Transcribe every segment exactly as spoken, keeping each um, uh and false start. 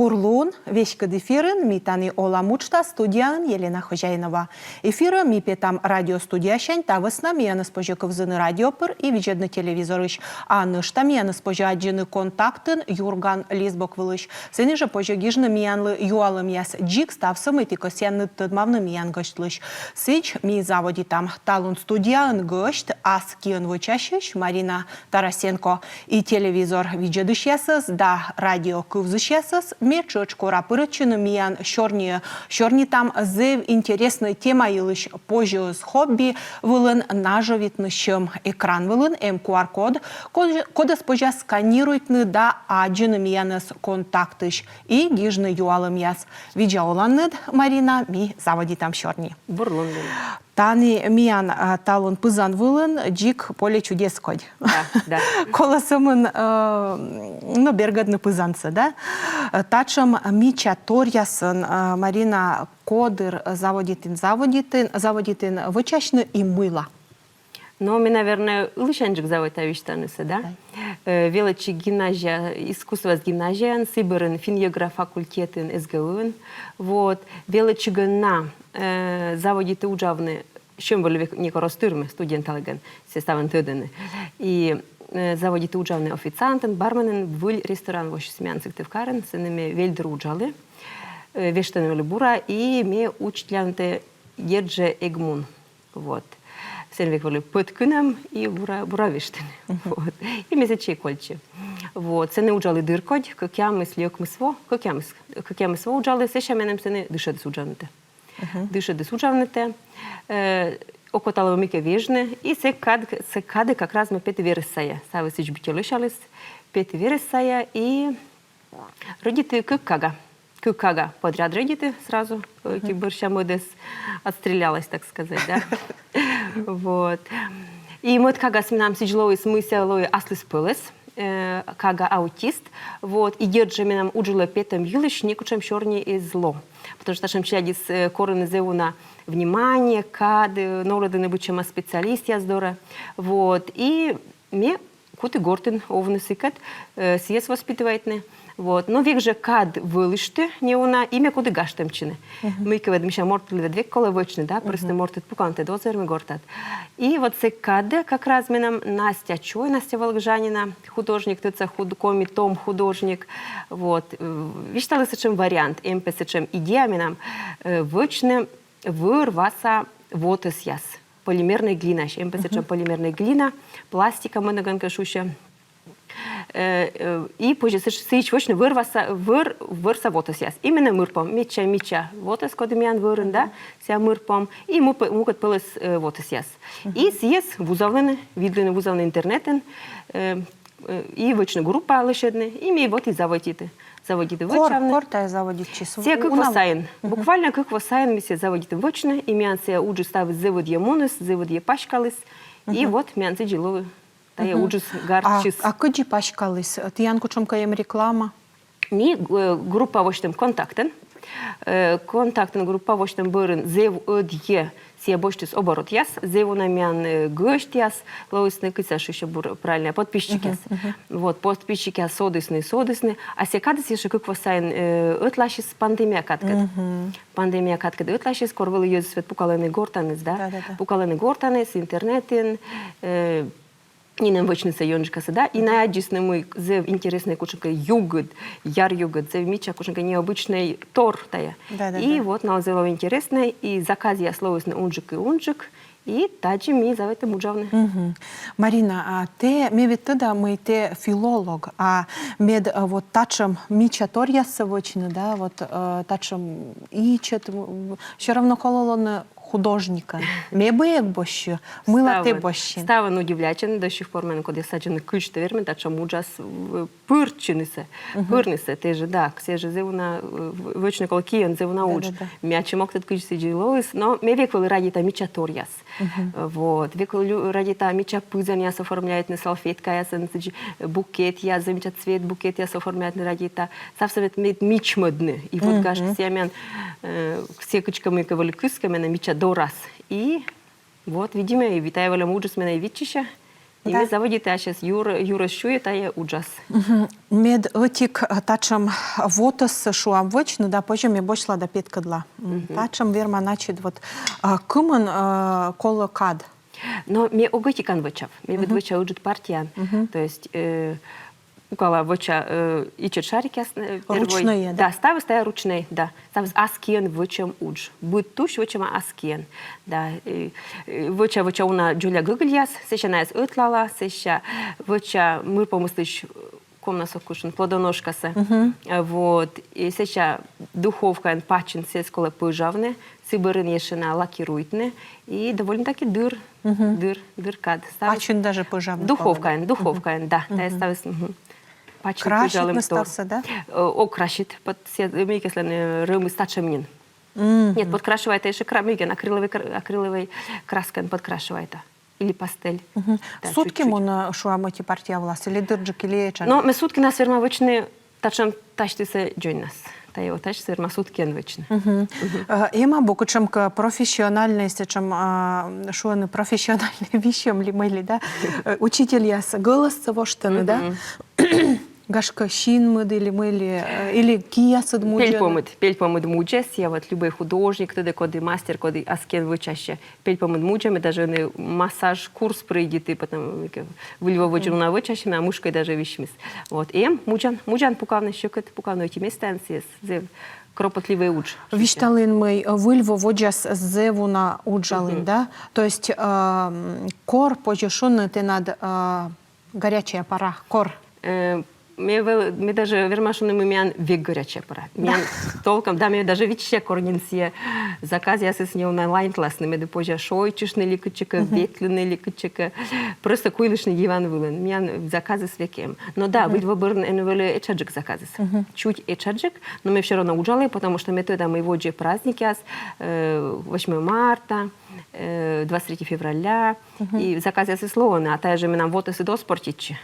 Бур лун, веськыд эфирын «Ми тані олам» уджтас, студияын Елена Хозяинова. Эфирӧ ми петам радиостудиясянь, та вӧсна миянӧс позьӧ кывзыны радио пыр и видзӧдны телевизорысь. А нӧшта миянӧс позьӧ аддзыны Контактын «Юрган» лист бок вылысь. Сэні жӧ позьӧ гижны миянлы юалӧмъяс. Дзик ставсӧ, мый ті кӧсъянныд тӧдмавны миян гӧсьтлысь. Сідз, ми заводитам. Талун студияын гӧсьт — ас киӧн вӧчасьысь Марина Тарасенко. И телевизор видзӧдысьясӧс да радио кывзысьясӧс ме тшӧтш кора пырӧдчыны миян сёрниӧ. Сёрнитам зэв интереснӧй тема йылысь: позьӧ-ӧ хобби вылын нажӧвитны сьӧм. Экран вылын эм Q R-код, код-, кодӧс позяс сканируйтны да аддзыны миянӧс Контактысь и гижны юалӧмъяс. Видза оланныд, Марина, ми заводитам сёрни. Бур лун, Лена. Тані миян, а, талун пызан вылын дзик поле чудес кодь. Да, да. Колӧ сӧмын, э, ну, бергӧдны пызансӧ, да? Э, татшӧм мича торъясӧн, э, Марина, кодыр заводитін, заводитін, заводитін вӧчасьны и мыйла? Но ме, наверное, ылысяньджык заводита висьтавнысӧ, да? Э, велӧдчи гимназия, искусствояс гимназияын, Сибирын финн-йӧгра факультетын, С Г У-ын. Вот. Велӧдчигӧн на, э, заводиті уджавны, сьӧм вӧлі век некор оз тырмы студенталігӧн, сійӧ ставӧн тӧдӧны. И, э, заводиті уджавны официантӧн, барменӧн. Выль ресторан воссис миян Сыктывкарын, сэні ме вель дыр уджалі. Э, вештӧм вӧлі бура, и ме учитляны тэ дерт жӧ эг мун. Вот. Сэн век вӧлі пӧткынӧм и бура, бура вештыны. Вот. И ме сэтчӧ кольччи. Вот. Сэні уджалі дыркодь, кӧкъямыс ли ӧкмыс во, кӧкъямыс, кӧкъямыс во уджалі, сэсся меным сэні дышӧдіс уджавнытӧ. Дышӧдіс уджавнытӧ. Э, окота лои мыйкӧ вежны. И сэ кад, сэ кадӧ как раз ме петі верӧс сайӧ. Ставыс сідз быттьӧ лӧсяліс. Петі верӧс сайӧ и рӧдиті кык кага. Кык кага подряд рӧдиті сразу, э, кык бӧрся мӧдӧс, отстрелялась, так сказать, да. Вот. И мӧд кагаыс менам сідз лоис, мый сійӧ лои аслыспӧлӧс, э, кага аутист. Вот. И дерт жӧ, менам удж вылӧ петӧм йылысь некутшӧм сёрни эз ло. Потому что татшӧм челядьыс, э, корӧны зэв уна внимание, кад, э, новлӧдӧны быдсяма специалистъяс дорӧ. Вот. И ме куті гортын овны сыкӧд, э, сійӧс воспитывайтны. Вот. Но век жӧ кад вӧлышті неуна, и ме куті гажтӧмтчыны. Мыйкӧ ӧд, мися, мортыдлы ӧд век колӧ вӧчны, да, просто мортыд пукан тэ, оз вермы гортад. И вот сэ кадӧ как раз менам Настя Чой, Настя Волгожанина, художник, тӧдса худ-, коми том художник. Вот. Э, висьталі сэтшӧм вариант, эм пӧ сэтшӧм идея менам, э, вӧчны вӧр-васа вотӧсъяс. Полимернӧй глинаысь, эм пӧ сэтшӧм полимернӧй глина, пластика мӧд ногӧн кӧ шусьӧ. Э, э, и позьӧ сэтш-, сідз вӧчны вӧр-васа, вӧр-, вӧрса вотӧсъяс. Именно мырпом, мича-мича вотӧс, коді миян вӧрын, да, сійӧ мырпом, и му-, мукӧд пӧлӧс, э, вотӧсъяс. И сійӧс вузавлыны, видлыны, вузавны интернетын, э, э, и вӧчны группа лӧсьӧдны, и ми вот и заводиті. Заводиті вӧчавны. Кор, кор тайӧ заводитчис? Сійӧ кык во сайын. Буквально кык во сайын ми сійӧ заводитім вӧчны, и миян сійӧ уджыс ставыс зэв ӧдйӧ муніс, зэв ӧдйӧ паськаліс. И вот миян сідзи лои тайӧ уджыс гартчис. А, а кыдзи паськаліс? Тіян кутшӧмкӧ эм реклама? Ми, э, группа восьтім Контактын. Э, Контактын группа восьтӧм бӧрын зэв ӧдйӧ сійӧ босьтіс оборотъяс, зэв уна миян, э, гӧсьтъяс лоисны, кыдз сійӧ шусьӧ бур-, правильно, подписчикъяс. Вот, подписчикъяс содісны, содісны. А сійӧ кадыс ещӧ кык во сайын, э, ӧтлаасис пандемия кадкӧд. Пандемия кадкӧд ӧтлаасис, кор вӧлі йӧзыс ведь пукалӧны гортаныс, да? Да, да, да. Пукалӧны гортаныс, интернетын, э, нинӧм вӧчнысӧ ёнджыкасӧ, да? И найӧ аддзисны, мый зэв интереснӧй кутшӧмкӧ югыд, яр югыд, зэв мича, кутшӧмкӧ необычнӧй тор тайӧ. Да, да, да. И вот налы зэв лои интереснӧй, и заказъяс лоисны унджык и унджык, и тадзи ми заводитім уджавны. Марина, а тэ, ме ведь тӧда, мый тэ филолог, а мед, а, вот татшӧм мича торъяссӧ вӧчны, да, вот, э, татшӧм ичӧт, м, всё равно колӧ лоны художникӧн. Ме бы эг босьтчы, мыйла тэ босьтчин? Ставӧн удивляйтчӧны, до сих пор меным кодъяс аддзӧны, кыдз тэ вермин татшӧм уджас, э, пыртчынысӧ, пырнысӧ. Тэ жӧ, да, сійӧ жӧ зэв уна, э, в-, вӧчны колӧ киӧн, зэв уна удж. Да, да, да. Ме ачым ог тӧд, кыдзи сідзи лоис, но ме век вӧлі радейта мича торъяс. Э, вот. Век лю-, радейта мича пызанъяс оформляйтны, салфеткаясӧн, сідзи, э, букетъяс, зэв мича цвет букетъяс оформляйтны радейта. Ставсӧ мед, мед мичмӧдны. И вот гашкӧ, сійӧ миян, э, сійӧ кыдзкӧ мыйкӧ вӧлі кыскӧ менӧ мича дорас. И вот, видимо, и витая вӧлӧм уджыс менӧ и виччысьӧ. И ме заводита ассьыс юр, юрӧс сюйӧ тайӧ уджас. Мгм. Мед ӧтик, э, татшӧм вотӧс, шуам, вӧчны, да, позьӧ ме босьтла да петкӧдла. М, татшӧм верма, значит, вот, а, кымын, э, колӧ кад? Но ме ог ӧтикӧн вӧчав. Ме ведь вӧча ыджыд партияӧн. То есть, э, пукала, вӧча, э, ичӧт шарикъяс, э, первой. Ручнӧйӧн, да? Да, ставыс тайӧ ручнӧй, да. Ставыс ас киӧн вӧчӧм удж. Быд тусь вӧчӧма ас киӧн. Да, э, э, вӧча, вӧча уна дзоля гӧгыльяс, сэсся найӧс ӧтлала, сэсся вӧча мыр помыслысь, э, комнас ог кутшӧм, плодоножкасӧ. Э, вот. И сэсся духовкаын пачын сійӧс колӧ пӧжавны, сы бӧрын ещӧ на лакируйтны, и довольно-таки дыр, дыр, дыр кад. Ставыс... Пачын даже пӧжавны колӧ, да? Духовкаын, духовкаын, да. Тайӧ ставыс, мгм. Пачын пӧжалӧм тор. Краситны ставсӧ, да? Э, ог красит, под се-, мыйкӧслӧн, э, рӧмыс татшӧм нин. Нет, подкрашивайта ещӧ кра-, мыйкӧн, акриловӧй кра-, акриловӧй краскаӧн подкрашивайта. Или пастель. Да, суткинас, шуам, ӧти партия вылас, или дырджык, или этшаджык? Но ме суткинас верма вӧчны татшӧм тасьтысӧ дзоньнас. Тайӧ вот тасьтысӧ верма суткиӧн вӧчны. Э, эм абу кутшӧмкӧ профессиональнӧй, сэтшӧм, а, шуӧны, профессиональнӧй висьӧм ли мый ли, да? Э, учительяс гӧлӧсӧс воштӧны, да? Гашкӧ, синмыд ли мый ли, э, или киясыд мудзӧны? Пельпомыд, пельпомыд мудзӧ, сійӧ вот любой художник, тӧдӧ, коді мастер, коді ас киӧн вӧчасьӧ. Пельпомыд мудзӧ, ме даже ӧні массаж курс пройдиті, потому что Выль во водзын уна вӧчасьӧ, менам мышкӧй даже висьмис. Вот, эм, мудзан, мудзан пукавны, сьӧкыд пукавны ӧти местаын сійӧс, зэв кропотливӧй удж. Висьталін, мый, э, Выль во водзас зэв уна уджалін, да? То есть, э, м, кор позьӧ шуны тэнад, э, горячая пора, кор? Э, ме вӧл-, ме даже верма шуны, мый миян век горячая пора. Миян толком, да, ме даже виччыся, кор нин сійӧ заказъясыс неуна ланьтласны, медым позьӧ шойччыштны ли кытчӧкӧ, ветлыны ли кытчӧкӧ. Просто куйлыштны диван вылын. Миян заказыс век эм. Но да, Выль во бӧрын ӧні вӧлі этшаджык заказыс. Чуть этшаджык, но ме всё равно уджалі, потому что ме тӧда, мый водзӧ праздникъяс, э, восьмое марта, э, двадцать третье февраля, и заказъясыс лоӧны, а тайӧ жӧ менам вотӧсыд оз портитчы.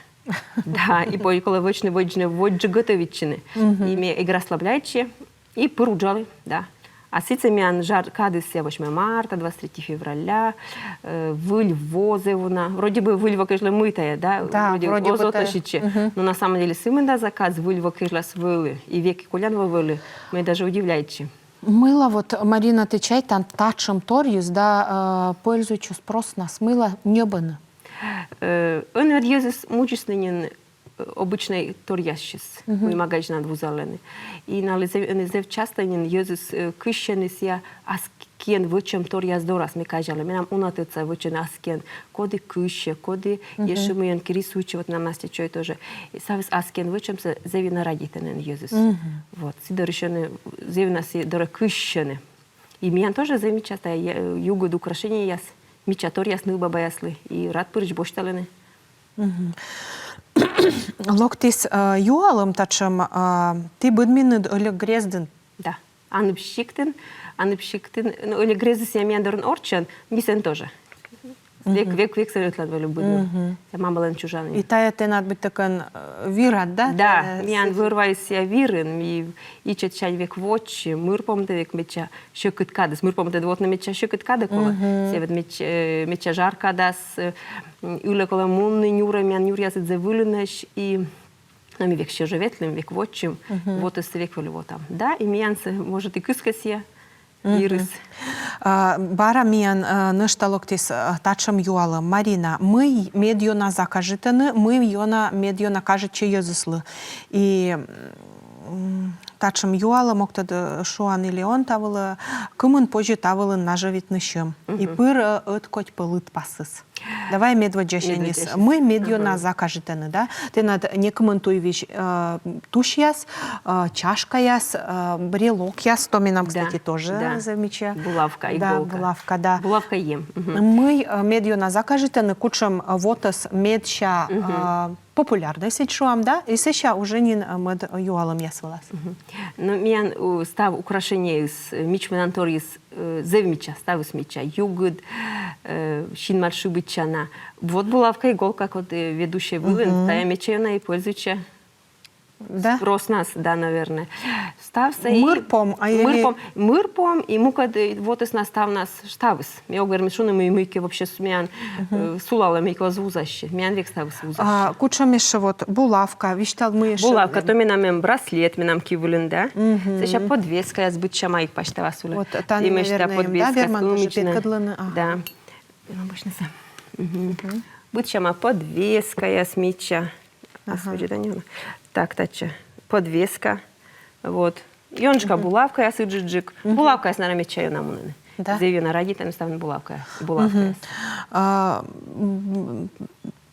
Да, и пӧ колӧ вӧчны, вӧчны, водзджык готовитчыны. И ме эг расслабляйтчы, и пыр уджалі, да. А сідзсӧ миян жар кадыс сійӧ восьмое марта, двадцать третье февраля, э, Выль во зэв уна. Вроде бы Выль во кежлӧ мый тайӧ, да? Да, вроде бы оз относитчы. Но на самом деле сы мында заказ Выль во кежлас вӧлі, и век колян во вӧлі. Ме даже удивляйтчи. Мыйла вот, Марина, тэ чайтан, татшӧм торйыс да, э, пользуйтчӧ спроснас, мыйла ньӧбӧны? Э, ӧні ведь йӧзыс мудзисны нин, э, обычнӧй торъясысь, мый магазинад вузалӧны. И налы зэв, ӧні зэв часто нин йӧзыс, э, кыссьӧны сійӧ ас киӧн вӧчӧм торъяс дорас, ме казялі. Менам уна тӧдса вӧчӧны ас киӧн, коді кыссьӧ, коді ещӧ мыйӧнкӧ рисуйтчӧ, вот менам Настя чой тоже. И ставыс ас киӧн вӧчӧмсӧ зэв ёна радейтӧны йӧзыс. Вот, сы дорысь ӧні зэв ёна сы дорӧ кыссьӧны. И миян тоже зэв мича тайӧ, э, югыд украшениеяс, мича торъяс нывбабаяслы, и рад пырысь босьталӧны. Локтіс, э, юалӧм татшӧм, э, ті быдминныд Ӧльӧк грездын. Да. Аныб сиктын, Аныб сиктын, но Ӧльӧк грездыс миян дорын орччӧн, ми сэн тоже. Век, век, век сэн ӧтлаын вӧлі быдмӧ. Сійӧ мамӧлӧн чужан. И тайӧ тэнад быттьӧкӧ, э, вирад, да? Да, миян вӧр-ваыс сійӧ вирын, ми ичӧтсянь век вотчим, мыр помтӧ век медся сьӧкыд кадыс, мыр помтӧ вотны медся сьӧкыд кадӧ колӧ. Сійӧ ведь медся, э, медся жар кадас, э, м, ылӧ колӧ мунны нюрӧ, миян нюръясыд зэв вылынӧсь, и но ми век сійӧ жӧ ветлім, век вотчим, вотӧссӧ век вӧлі вотам. Да, и миянсӧ, может, и кыскӧ сійӧ вирыс. А, бара миян, а, нӧшта локтіс, а, татшӧм юалӧм. Марина, мый медъёна закажитӧны, мый ёна, медъёна кажитчӧ йӧзыслы? И, м, татшӧм юалӧм, ог тӧд, э, шуан или он та вылӧ, кымын позьӧ та вылын нажӧвитны сьӧм? И пыр, э, ӧткодь пӧ лыдпасыс. Давай медводдзасяньыс. Медводдзасяньыс. Мый медъёна закажитӧны, да? Тэнад некымын туйвизь, э, тусьяс, э, чашкаяс, э, брелокъяс, то менам, кстати, тоже зэв мича. Булавка, иголка. Да, булавка, да. Булавка эм. Мый, э, медъёна закажитӧны, кутшӧм, э, вотӧс медся, э, популярнӧй, сідз шуам, да? И сэсся уже нин, э, мӧд юалӧмъяс вылас. Но миян, э, став украшениеыс, э, мичмӧдан торйыс, э, зэв мича, ставыс мича, югыд, э, синмад шыбитчана. Вот булавка, иголка, код, э, ведущӧй вылын, тайӧ медся ёна и пользуйтчӧ. Да? Спроснас, да, наверное. Ставсӧ и... Мырпом, а или... Мырпом, мырпом и мукӧд, э, вотӧснас ставнас, ставыс. Ме ог вермы шуны, мый, мыйкӧ вообще с-, миян, э, сулалӧ, мыйкӧ оз вузасьы. Миян век ставыс вузасьӧ. А кутшӧм ещӧ вот булавка, висьтал, мый ещӧ? Булавка, то менам эм браслет, менам ки вылын, да. Сэсся подвескаяс быдсяма ик пасьтала сулӧ. Вот, тані, И мича наверное, да, подвескаяс верман тоже мича. Петкӧдлыны, ага. Да. Ну, обычно сам. Быдсяма подвескаяс мича. Господи, да не. Так, татчӧ. Подвеска. Вот. Ёнджыка булавкаяс ыджыдджык. Булавкаяс, наверно, мича ёна мунӧны. Да. Зэв ёна радейтӧны ставным булавкаяс. Булавкаяс. А, м,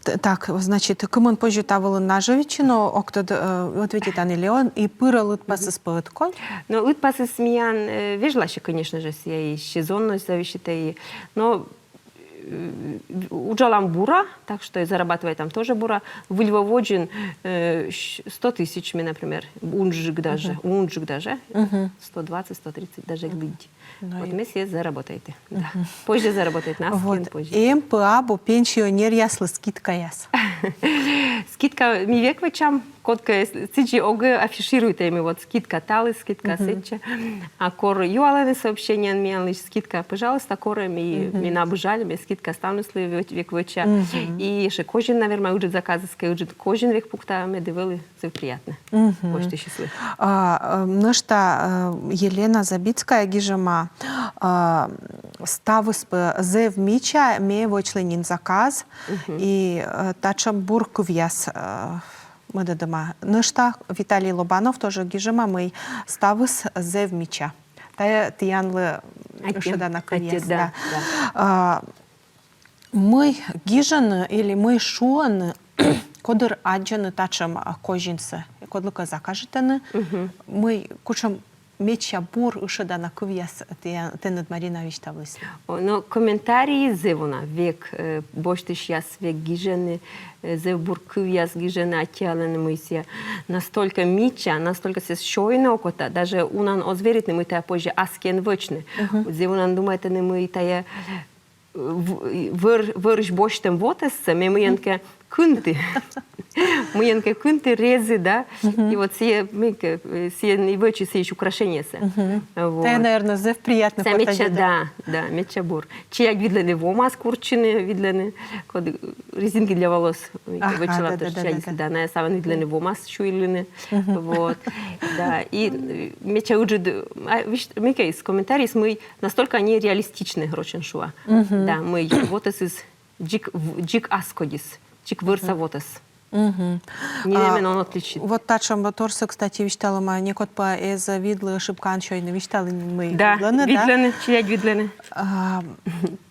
т- так, значит, кымын позьӧ та вылын нажӧвитчыны, но ог тӧд, э, ответитан ли он, и пыр лыдпасыс пӧ ӧткодь? Но лыдпасыс миян, э, вежласьӧ, конечно же, сійӧ и сезонность зависит, и, но, э, уджалам бура, так что и зарабатывайтам тоже бура. Выль во водзын, э, щ-, сто тысяч ме, например, унджык даже, унджык даже, сто двадцать, сто тридцать даже лыдди. Ну Вот и ме сійӧс заработайті. Да. Позьӧ заработайтны, аскиӧн Вот. позьӧ. Эм пӧ абу пенсионеръяслы скидкаяс? Скидка ми век вӧчам, кодкӧ сідзи ог афишируйтӧй, мый вот скидка талы, скидка сэтчӧ. А кор юалӧны сообщениеӧн миянлысь: скидка, пожалуйста, корӧй, ми, ми абу жаль, ме скидка ставныслы вӧ-, век вӧча. И ещӧ козин, наверно, ыджыд заказыс кӧ, ыджыд козин век пукта, медым вӧлі зэв приятнӧ почтысьыслы. А, э, нӧшта, э, Елена Забицкая гижӧма, а, ставыс пӧ зэв мича, ме вӧчлі нин заказ, и, э, татшӧм бур кывъяс, э, мӧдӧдӧма. Нӧшта Виталий Лобанов тоже гижӧма, мый ставыс зэв мича. Тайӧ тіянлы ӧшӧдана кывъяс, да, да. Да. А, мый гижӧны или мый шуӧны, кодыр аддзӧны татшӧм, а, козинсӧ? Кодлыкӧ закажитӧны, мый, кутшӧм мича бур ӧшӧдана кывъяс тіян-, тэныд, Марина, висьтавлісны? О, но комментарийыс зэв уна век, э, босьтысьяс век гижӧны, э, зэв бур кывъяс гижӧны, аттьӧалӧны, мый сійӧ настолько мича, настолько сійӧс сёйны окота, даже унаӧн оз веритны, мый тайӧ позьӧ аскиӧн вӧчны. Зэв унаӧн думайтӧны, мый тайӧ в-, вӧр-, вӧрысь босьтӧм вотӧссӧ ме мыйӧнкӧ кынті. Мыйӧнкӧ кынті, резі, да? И вот сійӧ, мыйкӧ, э, сійӧн и вӧчи сійӧ украшениесӧ. Вот. Тайӧ, наверно, зэв приятнӧ. Сійӧ мича, да, да, мича бур. Челядь видлӧны вомас курччыны, видлӧны, код резинки для волос, мыйкӧ, вӧчала тоже челядьыслы, да, найӧ ставӧн видлӧны вомас сюйлыны. Вот. Да, и, э, мича ыджыд, а, висьт-, мыйкӧ из комментарийыс, мый настолько они реалистичны, рочӧн шуа. Да, мый вотӧсыс дзик в-, дзик ас кодьыс, дзик вӧрса вотӧс. Нимӧн он отличит. Вот татшӧм торсӧ, кстати, висьталӧма, некод пӧ эз видлы ошибкаӧн сёйны, висьталі нин, мый видлӧны, да? Да, видлӧны, челядь видлӧны. А,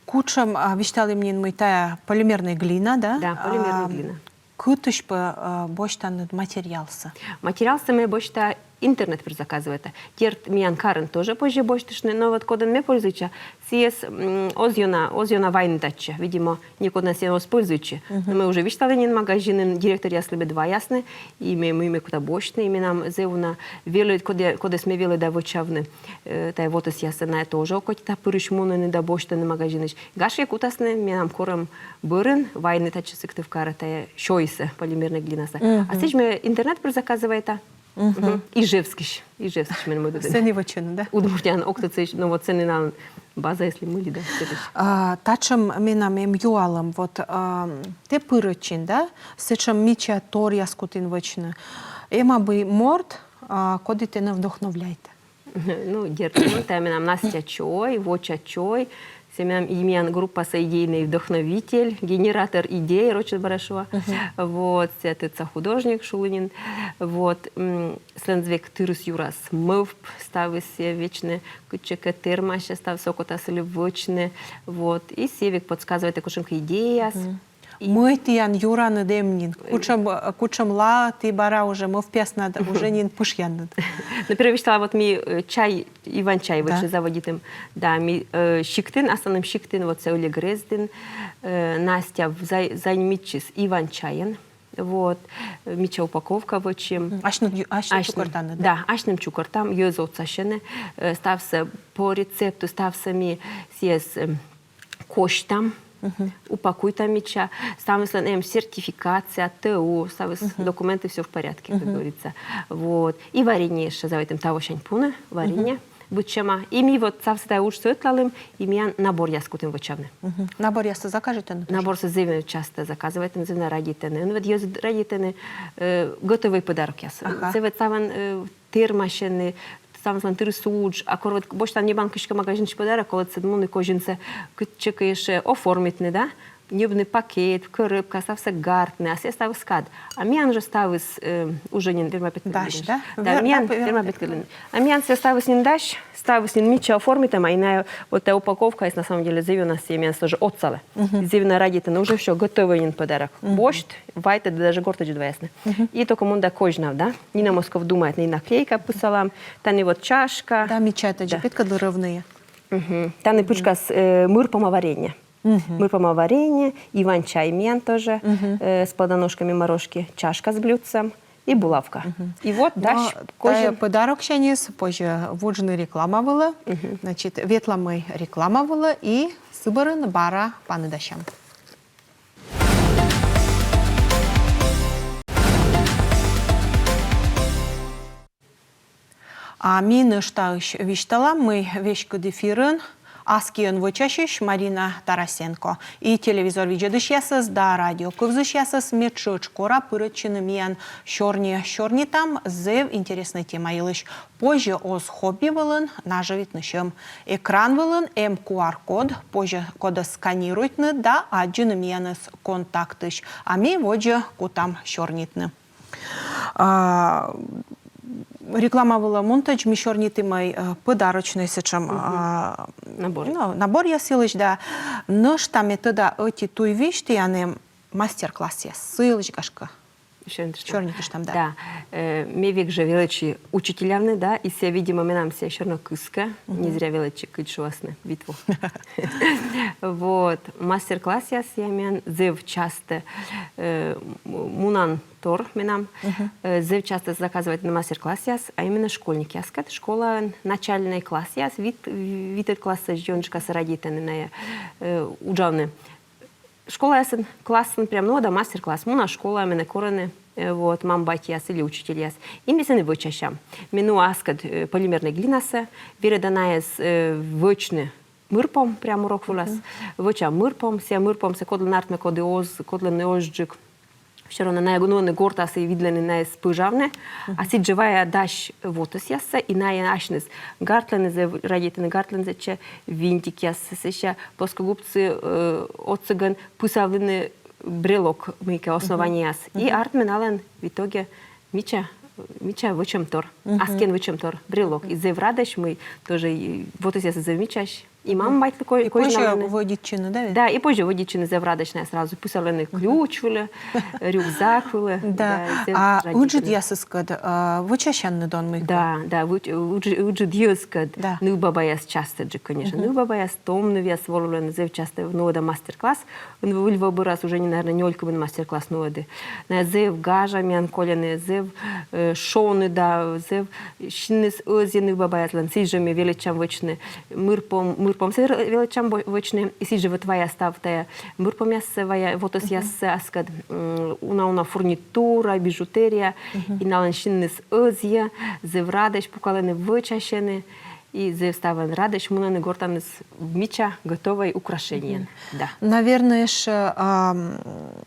кутшӧм, а, висьталі нин, мый тайӧ полимерная глина, да? Да, полимерная глина. Кытысь пӧ, э, босьтанныд материалсӧ? Материалсӧ ме босьта интернет пыр заказывайта. Дерт, миян карын тоже позьӧ босьтыштны, но вот кодӧн ме пользуйтча, сійӧс, м, оз ёна, оз ёна вайны татчӧ. Видимо, некод на сійӧн оз пользуйтчы. Но ме уже висьталі нин магазинын, директоръяслы, мед ваясны, и ме, ме, ме кута босьтны, и менам зэв уна велӧд, кодъя-, кодӧс ме велӧда вӧчавны, э, тайӧ вотӧсъяссӧ, найӧ тоже окотитапырысь мунӧны да босьтӧны магазинысь. Гашкӧ, кутасны менам корӧм бӧрын вайны татчӧ, Сыктывкарӧ, тайӧ сёйсӧ, полимерная глинасӧ. А сідз ме интернет пыр заказывайта. Ижевскысь. Ижевскысь меным мӧдӧдӧны. Сэні вӧчӧны, да? Удмуртияын ог тӧд сэтысь, но вот сэні налӧн база, если мый ли, да, сэтысь. А, татшӧм менам эм юалӧм. Вот, а, тэ пырӧдчин, да? Сэтшӧм мича торъяс кутін вӧчны. Эм абу морт, а, коді тэнӧ вдохновляйтӧ? Ну, дерт, ну, тайӧ менам Настя чой, воча чой. Сійӧ менам и миян группаса идейный вдохновитель, генератор идей, рочӧн бара шуа. Вот, сійӧ тӧдса художник, шулі нин. Вот, м, сылӧн зэв век тырыс юрас мӧвп, ставыс сійӧ вечнӧ кытчӧкӧ тэрмасьӧ, ставсӧ окота сылы вӧчны. Вот, и сійӧ век подсказывайтӧ кутшӧмкӧ идеяс. И мый тіян юраныд эм нин? Кутшӧм, э, кутшӧмла ті бара уже мӧвпъяснад уже нин пышъянныд? Ну, первой висьтала, вот ми, э, чай, иван-чай вӧчны заводитім. Да, ми, э, сиктын, асланым сиктын, вот сійӧ Ыльӧ грездын, э, Настя в-, зай-, займитчис иван-чайӧн. Вот, э, мича упаковка вӧчим. Асьныд ю-, асьныд чукӧртанныд, да? Да, асьным чукӧртам, йӧз отсасьӧны, э, ставсӧ по рецепту, ставсӧ ми сійӧс, эм, косьтам. Упакуйтам мича, ставныслэн эм сертификация, ТО, ставыс документы, все в порядке, как говорится. Вот. И варенье ещё заводитам тавосянь пуны, варенье. Быдсяма. И ми вот ставсэ тая уджсэ ӧтлалім, и миян наборъяс кутім вӧчавны. Наборъяссэ заказывайтан? Наборсэ зэв часто заказывайтам, зэв на радейтан. Ну вот ёзы радейтаны, э, готовый подарокъяс. Ага. Зэв вот ставан, э, тэрмасены, ставныслэн тырыс удж, а кор вот босьтан небан кыське магазинысь подарок, колэ сыӵе муны козинсэ кытчы ке ещё оформитны, да? Ньӧбны пакет, коробка, ставсэ гартны, а сэ ставыс кад. А миян жэ ставыс, э, уже нин верма петкыдлын. Дась, да? Да, миян верма петкыдлын. А миян сэ ставыс нин дась, ставыс нин мича оформитам, а иная вот эта упаковка, на самом деле, зэв ёна сэ миян тоже отсалэ. Зэв ёна радейтан, уже всё, готовый нин подарок. Босьт, вайт, да даже горд ӧдйыд ваясны. И только мында козьнав, да? Нина Москов думает, и наклейка пысалам, тани вот чашка. Да, мича, это же петкыдлы ровные. Тани пычкас, э, мырпома варенье. Мырпома варенье, иван-чай миян тоже, э, с плодоножками морожки, чашка с блюдцем и булавка. И вот дась козин. Тая подароксяньыс позьӧ вуджны реклама вылэ. Значит, ветлам ми реклама вылэ и сы бӧрын бара паныдасям. А ми нӧшта висьталам, мый веськыд эфирын ас киын вӧчасьысь Марина Тарасенко и телевизор видзӧдысьясӧс да радио кывзысьясӧс ме тшӧтш кора пырӧдчыны миян сёрни сёрнитам зэв интереснӧй тема йылысь. Позьӧ оз хобби вылын нажӧвитны сьӧм. Экран вылын эм QR-код, позьӧ кодӧс сканируйтны да аддзыны миянӧс Контактысь. А ми водзӧ кутам сёрнитны. А, реклама вылэ мунтӧдз ми сёрнитім, э, подарочнӧй сэтшӧм, а, набор. Ну, наборъяс йылысь, да. Нӧшта ме тӧда, ӧти туй визь тіян эм мастер-классъяс. Сы йылысь, гашкӧ, сёрнитыштам, да. Да. Э, ме век жэ велӧдчи учителявны, да, и сэ, видимо, менам сэ всё равно кыскӧ, не зря велӧдчи, кыдз шуасны, витво. Вот. Мастер-классъяс сэ миян зэв часто, э, м-, мунан тор менам, э, зэв часто заказывайтны мастер-классъяс, а именно школьникъяскӧд, школаын начальнӧй классъяс, вит-, витӧд классысь ёнджыкасӧ радейтаны найӧ, э, уджавны. Школаясын, классын прям, ну да, мастер-класс. Муна школаын, менӧ корӧны, э, вот, мам-батьяс или учительяс. И ми сэні вӧчасям. Ми нуа аскӧд, э, полимернӧй глинасӧ, верӧда найӧс, э, вӧчны мырпом, прям урок вылас. Вӧчам мырпом, сэ мырпомсэ, кодлӧн артмӧ, кодлӧн оз, кодлӧн озьджык. Всё равно найӧ нуӧны гортас и видлӧны найӧс пӧжавны. А сідзжӧ вая дась вотӧсъяссӧ, и найӧ асьныс гартлӧны, зэв радейтӧны, гартлӧны сэтчӧ винтикъяссӧ, сэсся плоскогубцы, э, отсӧгӧн пысавлыны брелок мыйкӧ основаниеас. И артмӧ налӧн в итоге мича, мича вӧчӧмтор. Аскиӧн вӧчӧмтор, брелок. И зэв радӧсь, мый тоже и вотӧсъясыс зэв мичаӧсь. И мама-батьлы ко-, и козьналӧны. Позьӧ вӧдитчыны, да ведь? Да, и позьӧ вӧдитчыны, зэв радӧсь найӧс сразу. Пысавлӧны ключ вылэ, рюкзак вылэ. Да. Да, зэв радейтӧны. А ыджыдъясыскӧд, а, вӧчасянныд он мыйкӧ? Да, да, ыджыд-, ыджыдъясыскӧд. Да. Нывбабаяс частӧджык, конечно. Нывбабаяс, том нывъяс волывлӧны, зэв часто нуӧда мастер-класс. Выль во бӧрас уже, наверно, нёль-кымын мастер-класс нуӧді. Найӧ зэв гажа миян кольӧны, зэв, э, шоныда, зэв синныс ӧзйӧ нывбабаяслӧн, сідзжӧ ми велӧдчам вӧчны мырпом, мырпомсӧ вер-, велӧдчам вӧ-, вӧчны, и сідзжӧ вот вая став тая мырпомъяссӧ, вая вотӧсъяссӧ аскӧд, м, уна-уна фурнитура, бижутерия, и налӧн синныс ӧзйӧ, зэв радӧсь пукалӧны, вӧчасьӧны. И зэв ставӧн радӧсь мунӧны гортаныс мича готовӧй украшениеен. Да. Наверно, ещё, ам,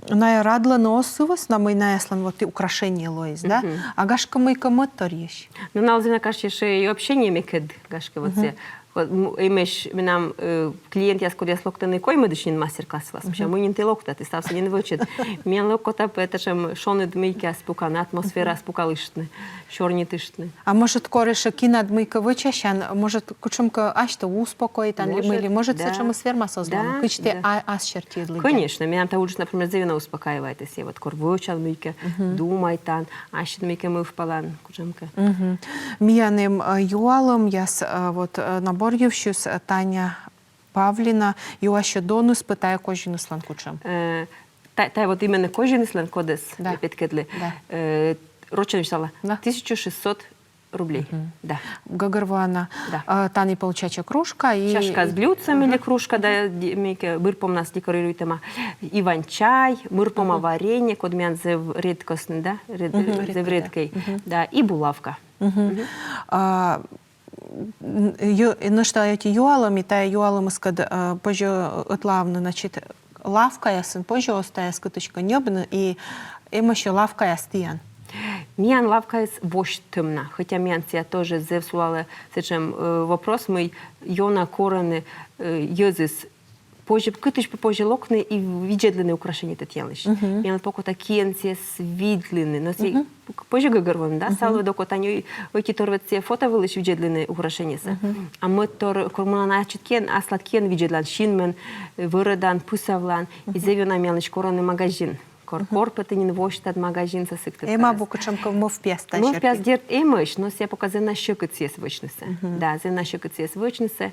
найӧ радлӧны оз сы вӧсна, мый наяслӧн вот и украшение лоис, да? А гашкӧ, мыйкӧ мӧдторйысь. Ну, налы зэв на кажитчӧ, ещё и общение мекӧд, гашкӧ, вот сэ. Вот, м, эмесь менам, э, клиентъяс, кодъяс локтӧны коймӧдысь нин мастер-класс вылас, мися, мый нин тэ локтад, тэ ставсӧ нин вӧчӧд. Миян лок окота пӧ татшӧм шоныд мыйкӧяс пукавны, атмосфераяс пукалыштны, сёрнитыштны. А может, кор ещё кинад мыйкӧ вӧчасян, может, кутшӧмкӧ асьтӧ успокоитан ли мый ли, может, сэтшӧмыс вермас оз лоны, кыдз тэ а-, ас серти лыддяд. Конечно, менам та уджыс, например, зэв ёна успокаивайтӧ, вот кор вӧчан мыйкӧ, думайтан, ассьыд мыйкӧ мӧвпалан, кутшӧмкӧ. Миян эм, э, юалӧмъяс, э, вот, э, набор йывсьыс, э, Таня Павлина юасьӧ, доныс пӧ тая козиныслӧн кутшӧм. Э, та-, тая вот именно козиныслӧн, кодӧс петкӧдлі. Да. Э, рочӧн висьтала. Да. Тысяча шестьсот рублей. Да. Гӧгӧрвоана. Да. А, тані получается кружка и... Чашка с блюдцем или кружка, да, ди- мыйкӧ бырпомнас декорируйтӧма. Иван-чай, мырпома варенье, код миян зэв редкостный, да? Ред- Мгм. Зэв редкӧй. Да, и булавка. Мгм. А, н- ю- нӧшта ӧти юалӧм, и тайӧ юалӧмыскӧд, э, позьӧ ӧтлаавны, значит, лавкаясын позьӧ оз тайӧс кытыськӧ ньӧбны, и эмӧсь-ӧ лавкаяс тіян? Миян лавкаыс восьтӧм на, хотя миян сійӧ тоже зэв сулалӧ сэтшӧм, э, вопрос, мый ёна корӧны, э, йӧзыс позьӧ, кытысь позьӧ локны и видзӧдлыны украшениетӧ тіянлысь. Мгм. Миян пока та киӧн сійӧс видлыны, но сійӧ позьӧ гӧгӧрвоны, да, ставлы докӧ, тайӧ ӧти тор ведь сійӧ фото вылысь видзӧдлыны украшениесӧ. А мӧд тор, кор мунан ачыд киӧн, аслад киӧн видзӧдлан, синмӧн, э, вӧрӧдан, пысавлан, и зэв ёна миянлысь корӧны магазин. Кор, кор пӧ тэ нин восьтад магазинсӧ Сыктывкарас. Эм абу кутшӧмкӧ мӧвпъяс та серти? Мӧвпъяс, дерт, эмӧсь, но сійӧ пока зэв на сьӧкыд сійӧс вӧчнысӧ. Да, зэв на сьӧкыд сійӧс вӧчнысӧ.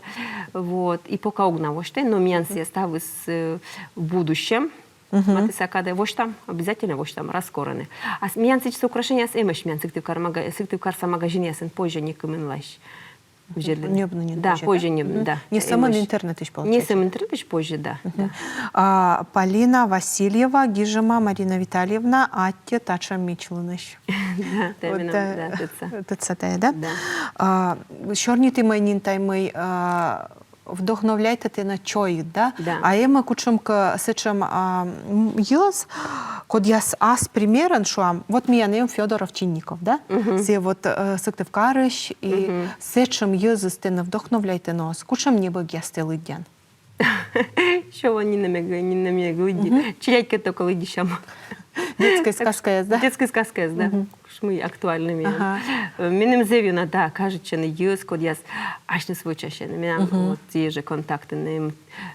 Вот. И пока ог на восьтӧй, но миян сійӧ ставыс, э, в будущем. Матысса кадӧ восьтам, обязательно восьтам, раз корӧны. А с- миян сэтшӧм украшениеяс эмӧсь, миян Сыктывкар мага- Сыктывкарса магазинъясын позьӧ некымынлаысь видзӧдлыны. Ньӧбны нин. Да, позьӧ, да? Позьӧ ньӧбны, да. Не сӧмын интернетысь, получается. Не сӧмын интернетысь, позьӧ, да. Да. А, Полина Васильева гижӧма: Марина Витальевна, аттьӧ татшӧм мичлунысь. Да, да, вот, именно, да, тӧдса. Тӧдса тайӧ, да? Да. А, сёрнитім нин тай, мый, а, вдохновляйтӧ тэнӧ чойыд, да? Да. А эм-ӧ кутшӧмкӧ сэтшӧм, а, м, йӧз, кодъяс ас примерӧн, шуам, вот миян эм Фёдоров, Чинников, да? Сійӧ вот, э, Сыктывкарысь, и сэтшӧм йӧзыс тэнӧ вдохновляйтӧны оз? Кутшӧм небӧгъяс тэ лыддян? Ещӧ вон нинӧм эг, нинӧм эг лыдди. Челядькӧд только лыддьысям. Детскӧй сказкаяс, да? Детскӧй сказкаяс, да. Кутшӧм актуальнӧй миян. Ага. Э, меным зэв ёна, да, кажитчӧны йӧз, кодъяс асьныс вӧчасьӧны. Менам вот те же контактын эм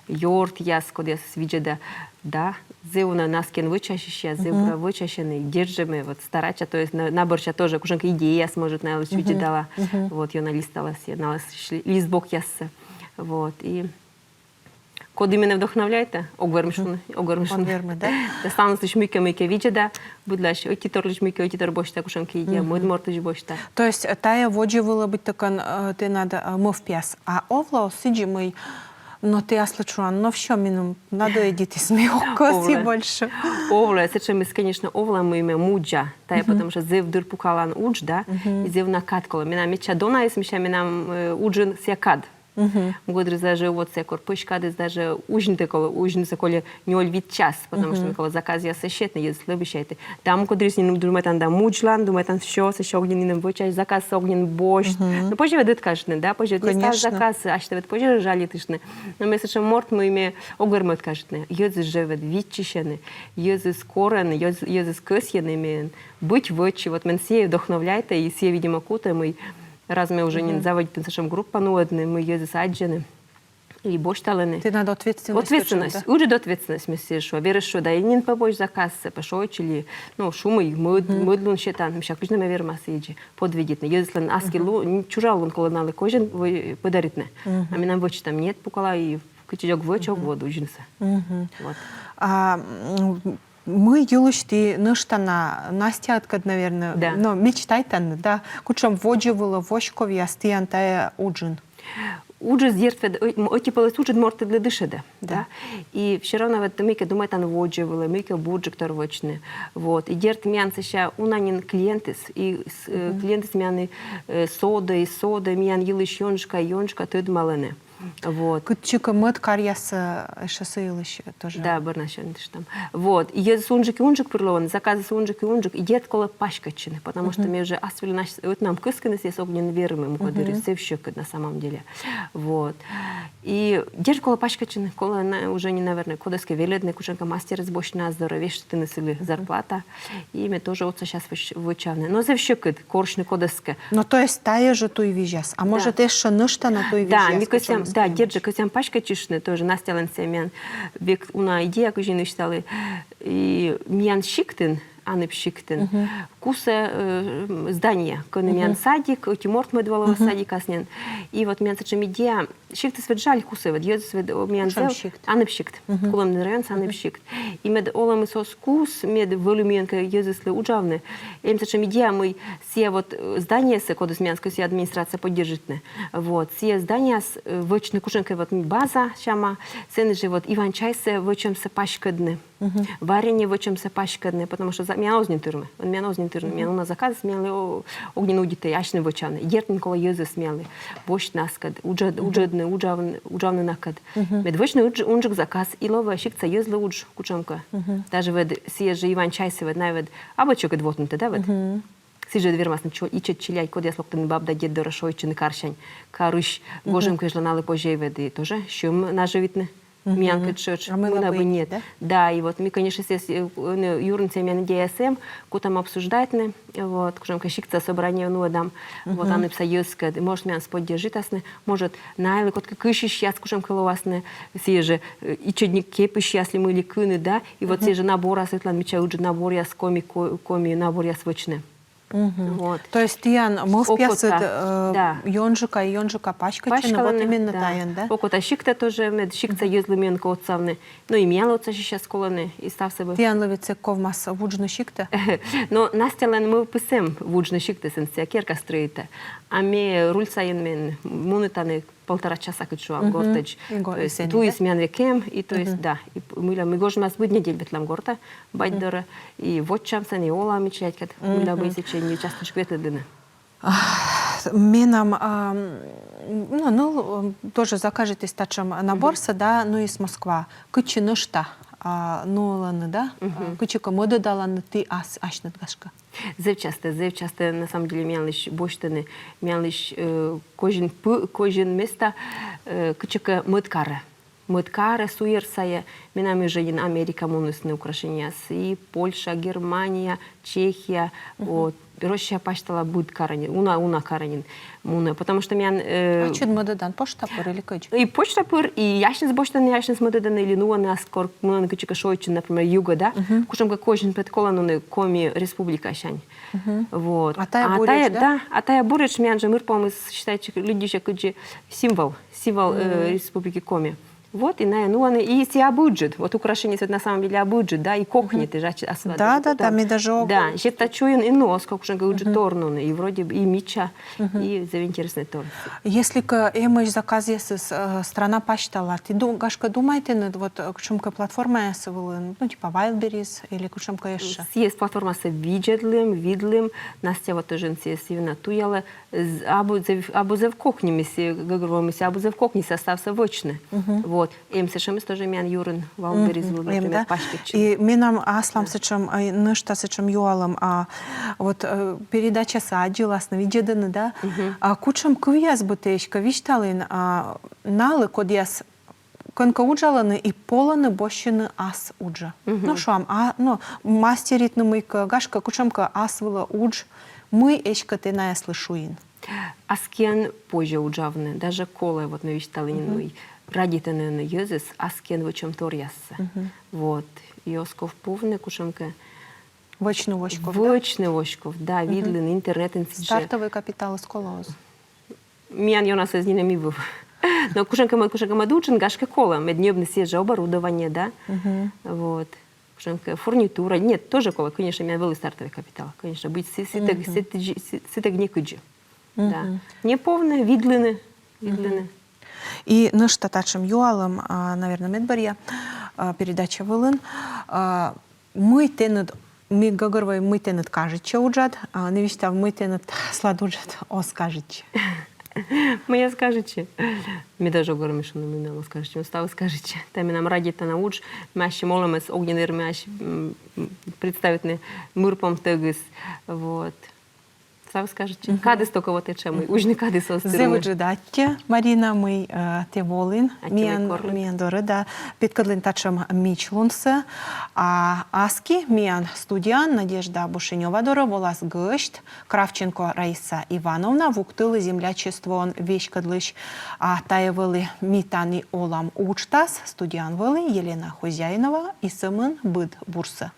ёртъяс, кодъясӧс видзӧда, да, зэв ёна аскиӧн вӧчасьысьяс, зэв бура вӧчасьӧны, и дерт жӧ ме вот старайтча, то есть на, на бӧрся тоже кутшӧмкӧ идеяяс, может, налысь видзӧдала, вот, ёна листала сійӧ, налысь ли- листбокъяссӧ. Вот, и коді менӧ вдохновляйтӧ, ог вермы шуны, ог вермы шуны. Ог вермы, да? Да ставныслысь мыйкӧ, мыйкӧ видзӧда, быдлаысь ӧти торлысь мыйкӧ, ӧти тор босьта, кутшӧмкӧ идея, мӧд мортысь босьта. То есть, э, тайӧ водзӧ вылӧ быттьӧкӧ, э, тэнад, э, мӧвпъяс. А овлӧ-ӧ сідзи, мый, но тэ аслыд шуан: но всё, меным надоедитіс, ме ог кӧсйы больше. Овлӧ, сэтшӧмыс, конечно, овлӧ, мый ме мудза. Тайӧ потому что зэв дыр пукалан удж, да, и зэв на кад колӧ. Менам медся донаыс, мися, менам, э, уджын сійӧ кад. Мукӧддырйиыс даже вот сійӧ кор пӧсь кадыс, даже узьнытӧ колӧ, узьнысӧ колӧ нёль-вит час, потому что мед колӧ заказъяссӧ сетны, йӧзыслы обещайтны. Да, мукӧддырйиыс нин думайтан да мудзлан, думайтан, всё, сэсся ог нин нинӧм вӧчась, заказсӧ ог нин босьт. Ну, позьӧ ведь ӧткажитны, да, позьӧ ведь не став заказсӧ, асьтӧ ведь позьӧ жалитыштны. Но ме сэтшӧм морт, мый ме ог вермы ӧткажитны. Йӧзыс жӧ ведь виччысьӧны, йӧзыс корӧны, йӧз- йӧзыс кӧсйӧны, мен быть вӧчны. Вот мен сійӧ вдохновляйтӧ, и сійӧ, видимо, кутӧ, мый раз ме уже нин заводитін сэтшӧм группа нуӧдны, мый йӧзыс аддзӧны и босьталӧны. Тэнад ответственность. Ответственность. Ыджыд ответственность, ме сійӧс шуа. Верӧс шуӧ да: и нин пӧ босьт заказсӧ, пӧ шойччыль. Ну, шу, мый мӧд, мӧд лун сетан, мися, кыдз нӧ ме верма сідзи подведитны. Йӧзыслӧн аски лу- чужан лун колӧ налы козин подаритны. А менам вӧчтам, нет, пукала и кытчӧдз ог вӧч, ог вӧд узьнысӧ. Вот. А, м, мый йылысь ті нӧшта на Настяыдкӧд, наверное, но мечтайтанныд, да? Кутшӧм водзӧ вылӧ воськовъяс тіян тайӧ уджын? Уджыс, дерт, ведь, э, м, ӧти пӧлӧс уджыд мортыдлы дышӧдӧ, да? И всё равно ведь мыйкӧ думайтан водзӧ вылӧ, мыйкӧ бурджык тор вӧчны. Вот. И дерт, миян сэсся уна нин клиентыс, и с- э, клиентыс миян и, э, содӧ, и содӧ, миян йылысь ёнджыка, ёнджыка тӧдмалӧны. Вот. Кытчӧкӧ мӧд каръяссӧ, э, ещё сы йылысь тоже. Да, бӧр на сёрнитыштам. Вот. И йӧзыс унджык и унджык пыр лоӧны, заказыс унджык и унджык, и дерт колӧ паськӧдчыны, потому что ме уже ас вылын ӧтнам кыскыны сійӧс ог нин вермы, мукӧддырйи, зэв сьӧкыд на самом деле. Вот. И дерт колӧ паськӧдчыны, колӧ на- уже нин, наверное, кодӧскӧ велӧдны, кутшӧмкӧ мастерӧс босьтны, ас дорӧ вештыны сылы зарплата. И ме тоже отсасяс вӧч- вӧчавны. Но зэв сьӧкыд корсьны кодӧскӧ. Но то есть тайӧ жӧ туй визяс. А может, ещё нӧшта на туй визяс? Да, ми кӧсъям, да, дерт жӧ, кӧсъям паськӧдчыштны тоже. Настялӧн сійӧ миян век уна идея, кыдзи нӧшта налы. И миян сиктын Аныб сиктын. Кусӧ, э, м, здание, кӧні миян садик, ӧти морт мӧд вӧлӧма садикас нин. И вот миян сэтшӧм идея, сиктыс ведь жаль кусӧ, ведь йӧзыс ведь, о, миян зэв Аныб сикт, Кулӧмдін районса Аныб сикт. И мед олӧмыс оз кус, мед вӧлі миянкӧд йӧзыслы уджавны. Эм сэтшӧм идея, мый сійӧ вот, э, зданиесӧ, кодӧс миянскӧй сійӧ администрация поддержитны. Вот, сійӧ зданиеас, э, вӧчны кутшӧмкӧ вот база сяма, сэні жӧ вот иван-чайсӧ вӧчӧмсӧ паськӧдны. Варенье вӧчӧмсӧ паськӧдны, потому что за-, миян оз нин тырмы. Миян оз нин тырмы. Миян уна заказ, миянлы о-, ог нин удитӧй асьным вӧчавны. Дерт нин колӧ йӧзыс миянлы босьтны аскӧд, уджӧд-, уджӧдны, уджавн-, уджавны накӧд. Мед вӧчны удж-, унджык заказ, и лоӧ сиктса йӧзлы удж кутшӧмкӧ. Даже ведь сійӧ жӧ иван-чайсӧ ведь, найӧ ведь абу сьӧкыд вотны тэ, да, ведь? Сідз жӧ вермасны чо-, ичӧт челядь, кодъяс локтӧны баб да дед дорӧ шойччыны карсянь. Карысь гожӧм кежлӧ налы позьӧ ведь и тоже сьӧм нажӧвитны. Миянкӧд тшӧтш, а мыйла бы и нет, да? Да, и вот ми, конечно, сійӧс, э, ну, юрын сійӧ миян идеяыс эм, кутам обсуждайтны, вот, кутшӧмкӧ сиктса собрание нуӧдам, вот, Аныбса йӧзкӧд, может, миянӧс поддержитасны, может, найлы кодкӧ кыйсьысьяс кутшӧмкӧ лоасны, сійӧ жӧ, э, ичӧтик кепысьяс ли мый ли кыны, да, и вот сійӧ жӧ наборъяс, ветлан мича ыджыд наборъяс, коми, ко-, коми наборъяс вӧчны. Вот. То есть тіян мӧвпъясыд, э, ёнджыка и ёнджыка паськӧдчӧны, вот именно тайӧн, да? Окота сиктӧ тоже, мед сиктса йӧзлы миянкӧд отсавны. Ну и миянлы отсасьысьяс колӧны, и ставсӧ бы. Тіянлы ведь сэк ковмас вуджны сиктӧ? Но Настялӧн мӧвпыс эм вуджны сиктӧ, сэн сійӧ керка стрӧитӧ. А ме руль сайын мен муні тані полтора часа, кыдз шуам, гортӧдз. То есть туйыс миян век эм, и то есть, да, и п-, мыйла ми гожӧмас быд недель ветлам гортӧ, бать дорӧ, и вотчам сэн, и олам ичӧтикӧд, мыйла бы и сэтчӧ нин частӧджык ветлӧдлыны. Менам, а, м, ну, ну, м, тоже закажитіс татшӧм наборсӧ, да, ну, из Москва. Кытчӧ нӧшта, а, нуӧны, да? А, кытчӧкӧ мӧдӧдаланныд ті ас-, асьныд, гашкӧ? Зэв частӧ, зэв частӧ, на самом деле, миянлысь босьтӧны, миянлысь, э, козин пы-, козин места, э, кытчӧкӧ мӧд карӧ. Мӧд карӧ, суйӧр сайӧ, менам и жӧ нин Америка мунісны украшениеяс, и Польша, Германия, Чехия, вот, Россия пасьтала быд карӧ нин, уна, уна карӧ нин мунӧ, потому что миян, э, ачыд мӧдӧдан почта пыр или кыдз? И почта пыр, и асьныс босьтӧны, асьныс мӧдӧдӧны, или нуӧны ас кор, мунӧны кытчӧкӧ шойччыны, например, югӧ, да? Кутшӧмкӧ козин пет колӧ нуны Коми Республикасянь. Вот. А тайӧ буретш, да? Да, а тайӧ буретш, миян жӧ мырпомыс считайтчӧ, лыддьысьӧ кыдзи символ, символ, э, Республики Коми. Вот, и найӧ нуӧны, и сійӧ абу ыджыд. Вот украшениеыс на самом деле абу ыджыд, да, и кокни тэ жӧ ачыд асывлан. Да, да, да, ми даже ог-, да, сетта чуйын и нуӧны, кутшӧмкӧ ыджыд тор нуны, и вроде бы и мича, и зэв интереснӧй тор. Если кӧ эмӧсь заказъясыс, э, страна пасьтала, ті ду-, гашкӧ, думайтінныд вот, э, кутшӧмкӧ платформаяс вылын, ну, типа Вайлдберриз или кутшӧмкӧ ещӧ? Сійӧс платформасӧ видзӧдлім, видлім, Настя вот тоже сійӧс именно туялӧ, З-, абу зэв, абу зэв кокни, ми сійӧ гӧгӧрвоим, ми сійӧ абу зэв кокни, сійӧ ставсӧ вӧчны. Вот. Эм сэтшӧмыс тоже миян юрын, Вайлдберриз вылын, например, паськӧдчӧ. И менам аслам сэтшӧм, а, нӧшта сэтшӧм юалӧм, а, вот, э, передачасӧ аддзыласны, видзӧдӧны, да? А кутшӧм кывъяс быттьӧ эськӧ висьталін, а, налы, кодъяс кӧнкӧ уджалӧны и полӧны босьтны ас уджӧ. Ну, шуам, а, ну, мастеритны мыйкӧ, гашкӧ, кутшӧмкӧ ас вылӧ удж, мый эськӧ тэ наяслы шуин? Аскиӧн позьӧ уджавны, даже колӧ, вот ме висьталі нин, мый радейтӧны йӧзыс аскиӧн вӧчӧм торъяссӧ. Вот. И оз ков повны кутшӧмкӧ. Вӧчны оз ков, да? Вӧчны оз ков, да, видлыны интернетын сідзи. Стартовый капиталыс колӧ оз? Миян ёнасӧ нинӧм и вӧв. Но кутшӧмкӧ мӧд, кутшӧмкӧ мӧд уджын, гашкӧ, колӧ, мед ньӧбны сійӧ жӧ оборудование, да? Вот. Кутшӧмкӧ фурнитура. Нет, тоже колӧ, конечно, миян вӧлі стартовый капитал. Конечно, быть сы-, сытӧг, сытӧг, сы-, сытӧг некыдзи. Да. Не повны, видлыны, видлыны. И нӧшта татшӧм юалӧм, а, наверно, медбӧръя, а, передача вылын. А, мый тэныд, ми гӧгӧрвоим, мый тэныд кажитчӧ уджад, а ӧні висьтав, мый тэныд таслад уджад оз кажитчы. Мый оз кажитчы. Ме даже ог вермы шуны, мый менам оз кажитчы, ставыс кажитчӧ. Тайӧ менам радейтана удж, ме ассьым олӧмӧс ог нин вермы ась, м, м, представитны мырпомтӧгыс. Вот. Ставыс кажитчӧ. Кадыс только вот этшӧм, мый узьны кадыс оз тырмы. Зэв ыджыд аттьӧ, Марина, мый, э, тэ волін миян, миян дорӧ, да, петкӧдлін татшӧм мичлунсӧ. А аски миян студияын Надежда Бушенёва дорӧ волас гӧсть Кравченко Раиса Ивановна, Вуктылы землячествоӧн веськӧдлысь. А тайӧ вӧлі «Ми тані олам» уджтас, студияын вӧлі Елена Хозяинова, и сӧмын быд бурсӧ.